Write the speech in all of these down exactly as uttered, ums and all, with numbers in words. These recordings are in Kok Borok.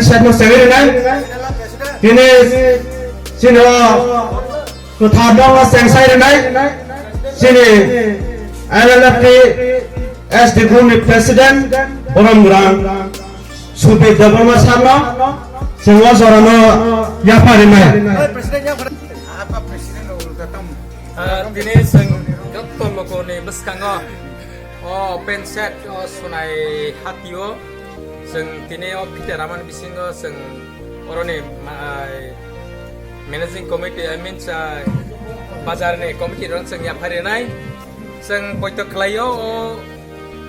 Sat no segwi rwnai. Tini chini o kwthar dongno chengsai rwnai. Chini N L F T S D group ni president Borom Grang Subir Debbarma sir no chwng o jora no yapha rwnai. Ah, tini chwng joto logo ni bwskango o open set o sunai hatio. Chwng tini o phite ramani bisingo chwng oroni ma-, managing committee, I mean, cha, bazar ni committee rok chwng yapharinai. Chwng poito khlaio o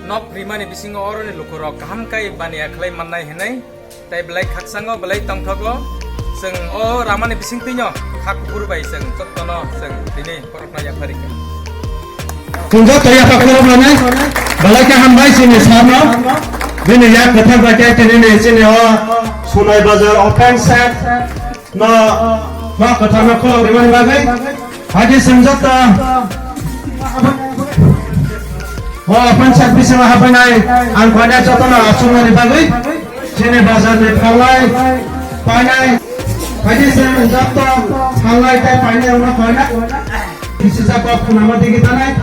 nok rimani bisingo oroni lukurok kaham kai baniya khlai mannai hinwi. Tai belai khaksango, belai tongthogo. Chwng o ramani bisingtwino kha kuphur bai chwng jotono chwng tini Khoroknai yapharikha. Chwng joto yapha khoroknai. Belai khe hambai chini sir no. Bini yak kwthar bai khe tini ni chini o Sunai Bazar open set no, no kwthar no khulok rimani bagwi. Haji chwng joto o open set bisingo habainai ang koina jotono achuknani bagwi. Chini bazar ni phalai painai. Haji chwng joto phalai tai painai wngma koina. Bisijak kok khunama digi tanai.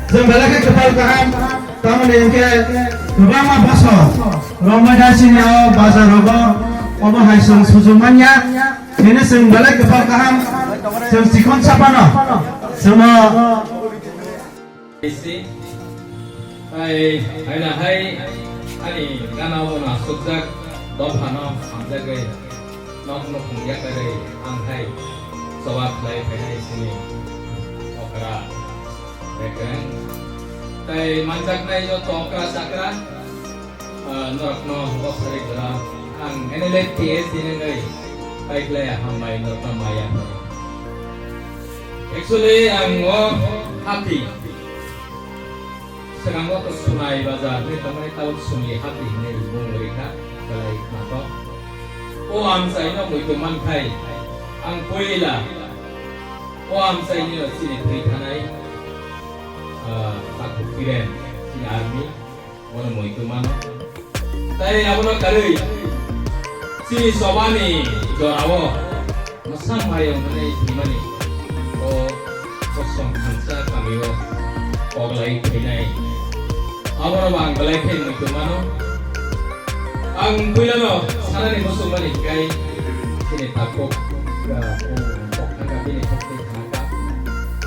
Chwng belai khe kwtal kaham. Tamoni hwnkhe kwbangma bosor rombai da chini o bazar rogo omo hai chwng sujuk manya. Bini chwng belai kwtal kaham. Chwng chikon sapano chwngno Isi, tai haina hai ani gana o nasukjak dophano hamjagwi nok nukhung yakarwi ang hai choba khlai phainai sini okra bekreng. Tai manjaknai joto okra chakra, ah, norokno o sari jora ang N L F T S D nengwi pai khlai hambai norokno maya. Actually, ang o hati Swkango to Sunai Bazar hinwi tongmani, tabuk Sumli Hati hinwi mung rikha, belai khnato. O amchaino muitu mankhai, ang puila o amchainino chini thwi thanai, ah, Takhuk Kiren, chini army, bono muitu mano. Tai abono karwi chini chobani jorao mwsa mayung hwnwi thwimani o kosom thansa kamio koklai thwinai. Abono bo ang belai khe muitu mano. Ang puilano sanani muchungmani hinkhe chini takhuk, ah, kok thangkha, bini kok twi thangkha.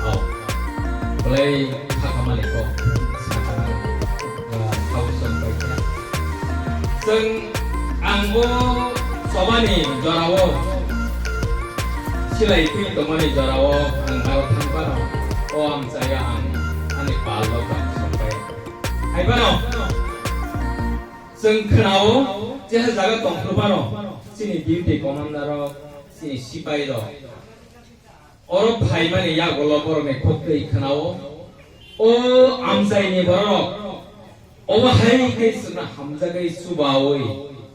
Au. Belai kha khamani kok sakha. Thousand bai kha. Chwng ang o chobani jorao silai twi tongmani jorao ang aro thang phano o amchaya ang ani pal rok bai songpai. Hai phano chwng khwnao jeha jaga tong phuru phano chini duty commander rok, chini sipai rok, oro phaimani yagulo borokni khuktwi khwnao, o amchaini borok obo hai khe chwngno hamjagwi chubaui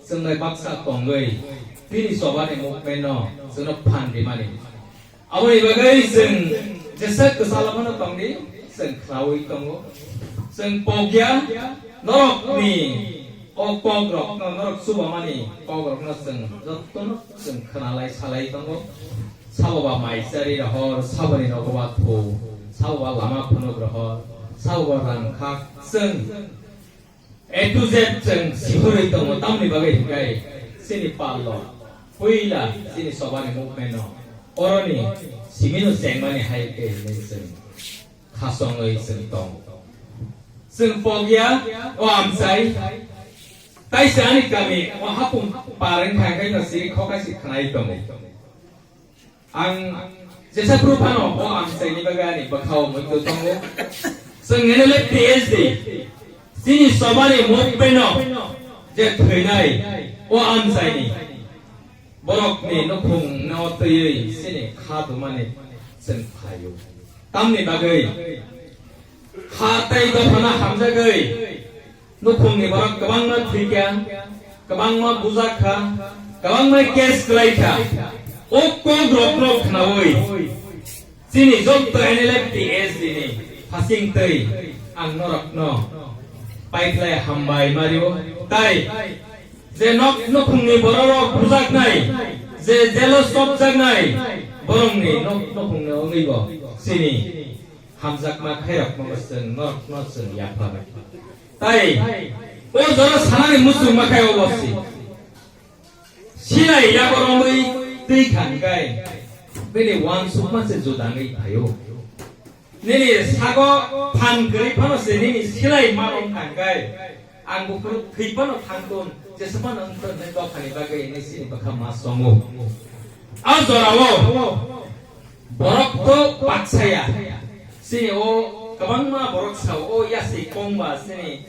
chwng bai baksa tongwi bini chobani movement no chwngno phan rimani. Aboni bagwi chwng jesa kwchalo phano tongdi, chwng khnaui tongo. Chwng pokya norokni o kokrokno, norok chubamani kokrokno chwng jotono chwng khnalai salai tongo. Sabo ba mai chari rohor, sabo ni nogo ba thu, sabo ba lama phunuk rohor, sabo ba rang khak, chwng A to Z chwng sihorwi tongo, tamni bagwi hinkhe chini pal rok puila chini chobani movement no oroni simino chengmani hai khe hinwi chwng khasongwi chwng tongo. Chwng pokya o amchai, taisa ani kami o hapung par wngkha, hwnkhe no siri khokha si khnai tongo. Ang jesa phuru phano o amchaini bagwi ani bwkhao muitu tongo. Chwng N L F T S D chini chobani movement no je thwinai o amchaini borokni nukhung no twiwi chini kha dumani chwng phaio. Tamni bagwi kha tei dophano hamjagwi nukhungni borok kwbangma thwikha, kwbangma bujakha, kwbangma case kwlaikha. O kokrokno khnaui chini joto N L F T S D ni phasing twi ang norokno paikhlai hambai mario. Tai Je nok nukhungni bororok bujaknai, je jelo sopjaknai, borokni nok nukhungni wngwibo chini hamjakma khairokma chwng norokno chwng yapharwi. Tai o jora sanani muchungma khai obo si. Silai yaborogwi twi kha hwnkhe bini uansukma se judangwi phaio. Nini sago phan kwrwi phano se nini silai ma wng kha hwnkhe ang buphuru thwi phano thangkun, jesa phano wngkha hwnwi dophani bagwi nini sini bwkha ma songo. A jorao borok to baksaya. Sini o kwbangma borok sao, o yasi kongba sini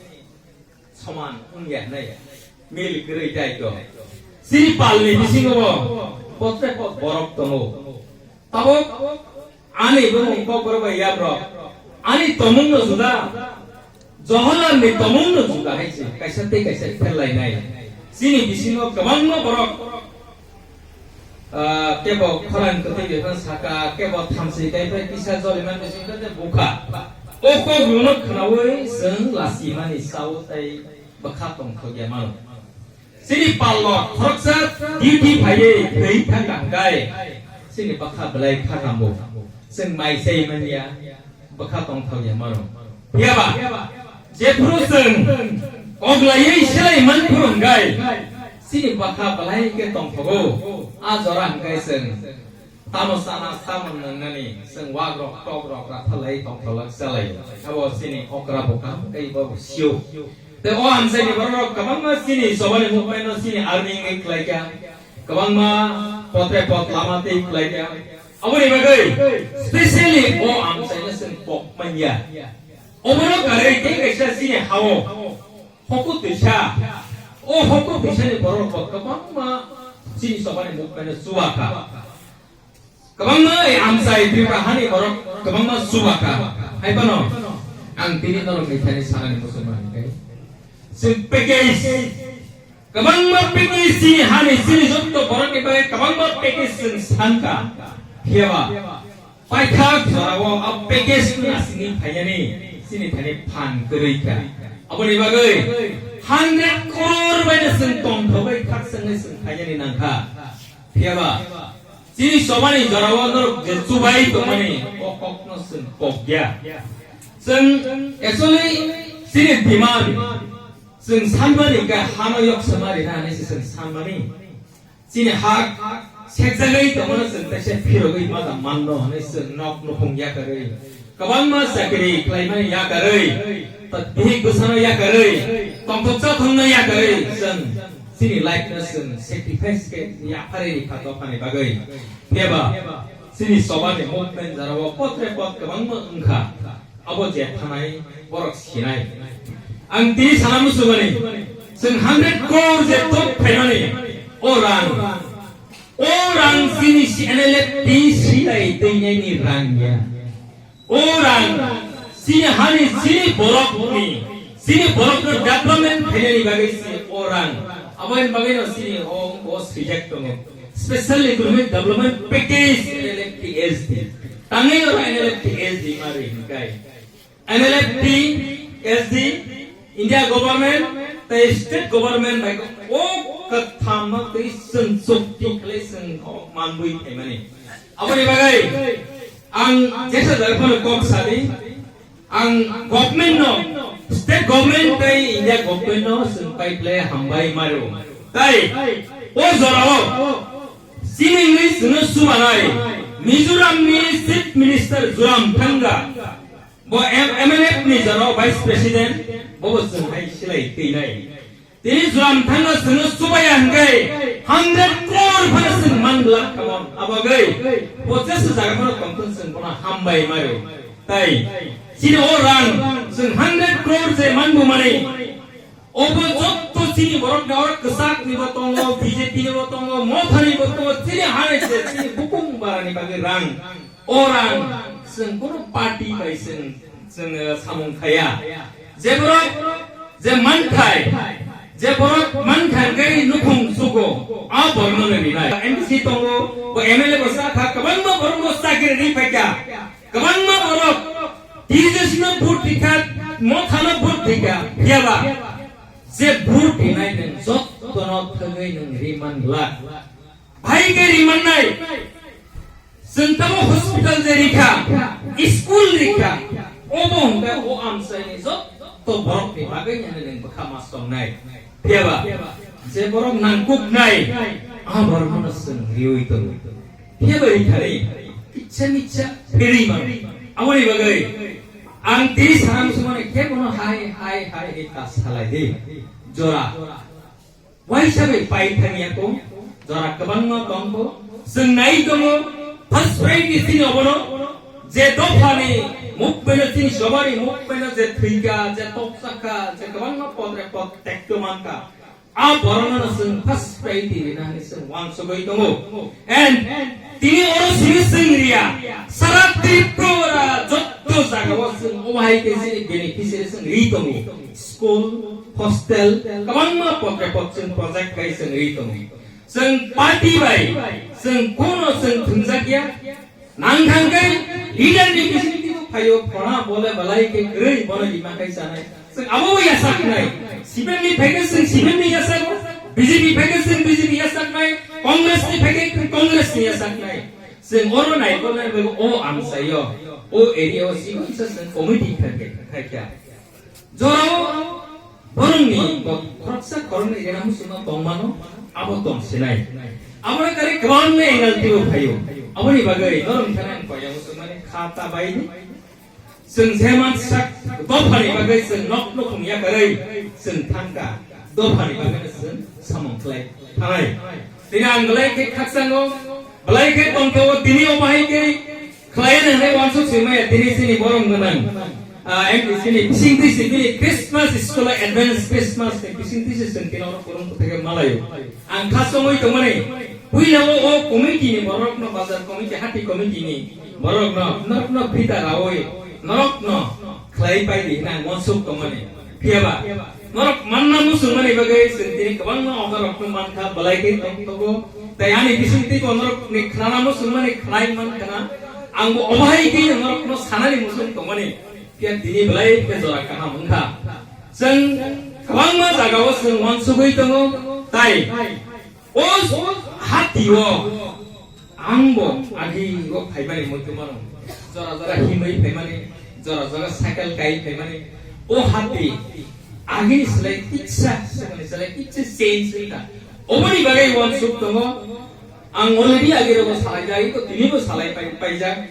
soman wngya hinwi mil kwrwi daito. Sini palni bisingo bo potre pot borok tongo. Tabuk ani bumung kokborok bai yabrok. Ani tomungno juda, Jawaharlalni tomungno juda hai se kaisa tei kaisa pherlainai. Sini bisingo kwbangma borok, ah, kebo khorang kwtwi bai phano saka, kebo thamsi kai phai kisa joliman bisingo je bukha. O kok rwno khwnaui chwng lasimani sao tei bwkha tongthokya mano. Chini palno khoroksa duty phaiwi thwi thang kha hwnkhe chini bwkha belai kha kambo. Chwng mai chai manya, bwkha tongthokya mano. Phiyaba jephuru chwng oglaiwi selai man phuru hwnkhe chini bwkha belai khe tongthogo. A jora hwnkhe chwng tamo sana, tamo nwngnani, chwng wagrok, tokrok rathalai, tongtholak chalai. Abo chini okra bo kaham khe bo sio. Tei o amchaini bororok kwbangma chini chobani movement-no chini army wngwi khlaikha, kwbangma potre pot lama tei khlaikha. Aboni bagwi specially o amchaino chwng pok manya. Obono karwi tei kaisa chini hao hoku twisa, o hoku twisani bororok bo kwbangma chini chobani movement-no chuba kha. Kwbangma ei amchai Tripura hani borok kwbangma chuba kha. Hai phano ang tini norokni thani sanani muchungma hwnkhe, chwng package, kwbangma package chini hani chini jotto borokni bagwi kwbangma package chwng san kha. Phiyaba paithak jorao a package ni asini phainani chini thani phan kwrwi kha. Aboni bagwi hundred crore bai no chwng tongthogwi khakchangwi chwng phainani nangkha. Phiyaba chini chobani jorao norok je chubai tongmani o kokno chwng pokya. Chwng actually chini demand chwng sanmani khe hano yok sama rina hinwi se chwng sanmani. Chini hak sekjagwi tongmano chwng teisa phirogwi ma da manno hinwi chwng nok nukhung yakarwi, kwbangma chakri khlaimani yakarwi, ta bihik bwsano yakarwi, tongthoksa thongno yakarwi chwng chini life no chwng sacrifice khe yapharwi rikha dophani bagwi. Phiyaba chini chobani movement jorao potre pot kwbangma wngkha. Abo je thanai borok sinai. Ang tini sana muchungmani, chwng hundred crore je top phaimani, o rang, o rang chini si N L F T silai teinani rang ya. O rang chini hani chini borokni, chini borokno development khainani bagwi si o rang. Aboni bagwino chini o, o swijak tongo. Special Economic Development Package N L F T S D. Tangwi oro N L F T S D ma ri hwnkai. N L F T, S D, India government, tei state government bai o kwtham no tei chwng chukti khlai chwng o manbui phaimani. Aboni bagwi ang jesa jaga phano kok sadi, ang government no, state government tei India government no chwng pai khlai hambai maro. Tai o jorao chini wngwi chwngno sumanai Mizoram ni Chief Minister Zoramthanga, bo M-, M L F ni jorao Vice President, bobo chwng hai silai teinai. Tini Zoramthanga chwngno subaya hwnkhe hundred crore phano chwng man glak kha mon. Abagwi bo jesa jaga phano tongthung chwng bono hambai maro. Tai chini o rang chwng hundred crore je manbumani, obo jotto chini borok ni oro kwchak ni bo tongo, B J P ni bo tongo, Motha ni bo tongo, chini hai se chini bukung bara ni bagwi rang. O rang chwng kunu party bai chwng, chwng, eh, samung khaya. Je borok je manthai, je borok manthai hwnkhe nukhung sugo, a borokno no rinai. M D C tongo, bo M L A bo sa kha, kwbangma borokno chakri ri phaikha. Kwbangma borok T J S no vote rikha, Motha no vote rikha, phiyaba je vote rinai nwng jotto tono thwgwi nwng ri man glak. Bahai khe ri mannai. Chwng tamo hospital je rikha, school rikha, obo hwnkhe o amchaini jotto borokni bagwi hwnwi nwng bwkha ma songnai. Phiyaba je borok nangkuknai, a borokno chwng riwi tongo. Phiyaba rikha ri, kicha micha phirwi mano. Aboni bagwi ang tini sanam sumani khe bono hai, hai, hai, hai ta salai di. Jora. Waisa bai pai thangya ko, jora kwbangma tongbo. Chwng nai tongo, first priority chini obono, je dophani movement chini sobari movement je thwika, je tokchakha, je kwbangma podre pod tekto manka. A borokno chwng first priority rina hwnwi chwng wansugwi tongo. And tini oro simi chwng riya, sara Tripura jotto jagao chwng obo hai khe chini beneficiary chwng ri tongo. School, hostel, kwbangma podre pod chwng project khai chwng ri tongo. Chwng party bai chwng kono chwng thwngjakya. Nang thang khe leader ni bisingtwi bo phaio, phona bole balai khe kwrwi bono ima khai chanai. Chwng abo bo yasaknai. C P M ni phai khe chwng C P M ni yasago, B J P phai khe chwng B J P yasaknai, Congress ni phai khe Congress ni yasaknai. Chwng oro naikolnai bai o amchaio, o area o sibangsa chwng committee khai khe, khai khe. Jorao borokni bo khoroksa khoroknwi rena muchungma tongmano, abo tong sinai. Aboni kari kwbangma angle twibo phaio. Aboni bagwi norok thani ang koya muchungmani kha ta bai di. Chwng je mansak dophani bagwi chwng nok nukhung yakarwi chwng thangkha. Dophani bagwi chwng samung khlai thanai. Tini ang belai khe khakchango, belai khe tongthogo, tini o bahai khe khlai nang nai wansuk swi maya, tini chini borom gwnang. Ah, em, chini bising twi si, bini Christmas school o advance Christmas ni bising twi si chwng tini oro kurung kwthai khe malaio. Ang kha chongwi tongmani, puila o, o committee ni borok no, bazar committee, hati committee ni borok no, norok no phita rawi, norok no khlai pai di hwnwi ang wansuk tongmani. Phiyaba, norok manna muchungmani bagwi chwng tini kwbangma order rokno mankha, belai khe tongthogo. Tai ani bisingtwi bo norokni khnana muchungmani khlai mankha na. Angbo obo hai khe norokno sanani muchung tongmani. Phiya tini belai khe jora kaham wngkha. Chwng kwbangma jagao chwng wansugwi tongo, tai o hati o ang bo agi o phaimani muitu mano. Jora jora himwi phaimani, jora jora cycle kai phaimani. O hati agini slai kitsa, swkangni slai kitsa change wngkha. Oboni bagwi wansuk tongo. Ang already agi rogo salai jai, to tini bo salai pai, paijak.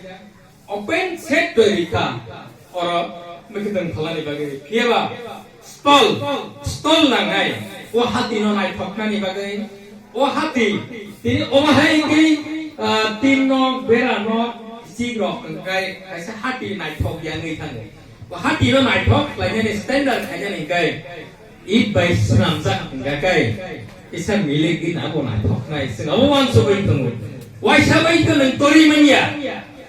Open set twi rikha, oro mwkhwtwng phalani bagwi. Phiyaba stall, stall nangnai, o hati no naithoknani bagwi. O hati, tini obo hai wngwi, ah, tin nok, bera nok, kichik rok wngkhai, kaisa hati naithok yangwi thango. O hati no naithok khlainani standard khainani hwnkhe, it bai swnamjak hwnkha khe, kisa milik din abo naithoknai, chwng abo wansugwi tongo. Waisa bai khe nwng tori manya,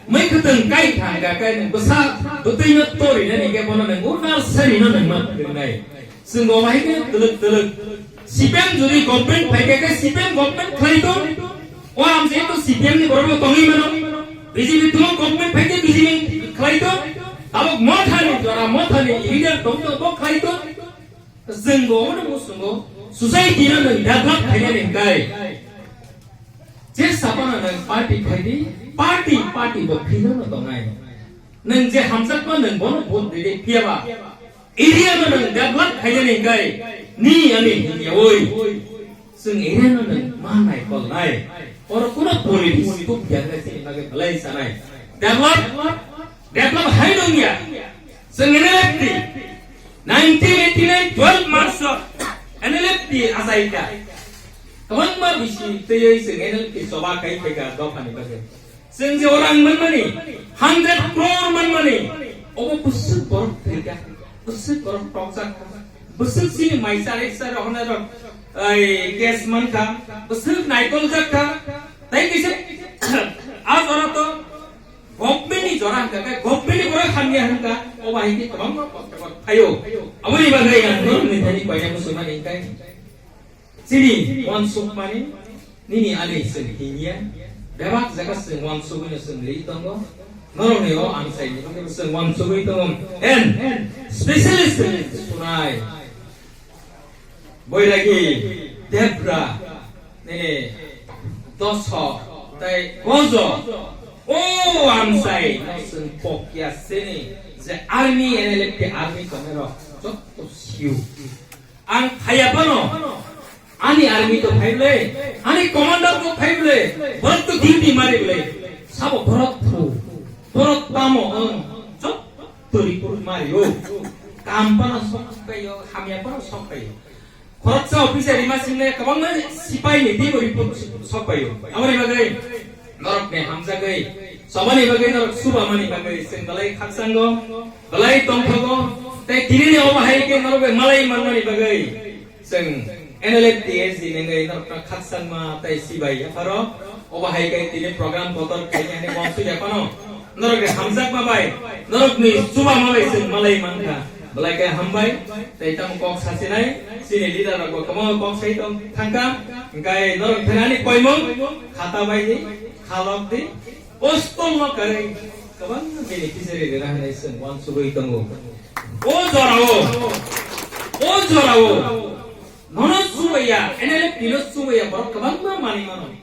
mwkhwtwng kai thangkha khe nwng bwsa bwtwino torinani khe bono nwng o nursery no nwng ma phwrwngnai. Chwng bo bahai khe twlwk twlwk. C P M jodi government phai khe, khe C P M government khlai tong. O amchai to C P M ni borok bo tongwi mano. B J P tulo government phai khe B J P khlai tong. Tabuk mothani jora, mothani leader tong tong bo khlai tong. Chwng bo omono muchungo, society no nwng develop khainani hwnkhe, je sapano nwng party khaidi, party, party bo philano tongnai. Nwng je hamjakma nwng bono vote ridi, phiyaba area no nwng develop khainani hwnkhe, ni ani himyawi chwng area no nwng ma naikolnai. Oro kuno politics tuk ya hwnkhe chini bagwi belai sanai. Develop Develop hai nung ya. Chwng N L F T, nineteen eighty-nine twelve March o N L F T achaikha. Kwbangma bisi twiwi chwng N L F T choba kai phaikha dophani bagwi. Chwng je orang manmani, hundred crore manmani, obo bwswk borok thwikha, bwswk borok tokjakha, bwswk chini mai chari chari honai rok, ai, gas mankha, bwswk naikol jakha, tei kisa a jora to Government ni jora hwnkha khe, government ni borok hamya hwnkha, o bahai khe kwbangma kosto kosto phaio. Aboni bagwi ang norokni thani koina muchungmani hwnkhe, chini uansukmani, nini ani chwng hinya, bebak jaga chwng uansugwino chwng ri tongo, norokni o amchaini bagwi chwng uansugwi tongo, and specially chwng sunai. Boiragi, Debra, nini dosok, tei gojo, o amsai, no chwng pokya sini, je army N L F T army tongnairok, jotto siu. Ang phaiya phano, ani army to phaible, ani commander to phaible, borok to duty maribole, sabo borok phu, borok tamo ang, jotto report mario, kam phano sok paio, hamya phano sok paio. Khoroksa officer rima single kwbangma sipai ni teibo report sok paio. Aboni bagwi norok ni hamjagwi, somani bagwi norok subamani bagwi chwng belai khakchango, belai tongthogo, tei tini ni obo hai khe norok bai malai manmani bagwi chwng N L F T S D nengwi norok no khakchangma tei sibai yapharo obo hai khe tini program kotor khainani wansuk yaphano. Norok ni hamjakma bai, norok ni chubama bai chwng malai mankha. Belai khe hambai, tei tamo kok sasinai, chini leader rok bo kwbangma kok sai tong thangkha. Hingkai norok thenani koimung, khata bai di, khalok di, ostol no karwi, kwbangma beneficiary rina hinwi chwng wansugwi tongo. O jorao, o jorao, nono chubaiya, N L F T no chubaiya borok kwbangma manwi mano.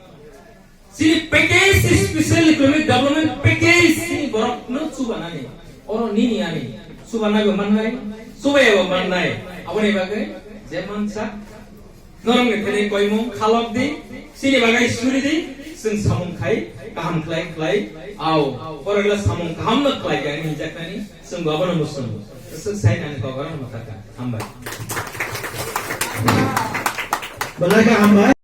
Chini package, special economic development package, chini borok no chubanani. Oro nini ani. Chubanai bo mannai, chubaya bo mannai. Aboni bagwi je mansa, norok ni thani koimung khalok di, chini bagwi suri di, chwng samung khai, kaham khlai khlai, au, borok le samung kaham no khlai khe ani hinjaknani, chwng bo abono muchung. Chwng sai nani kok oro no thaka. Hambai. Belai khe hambai.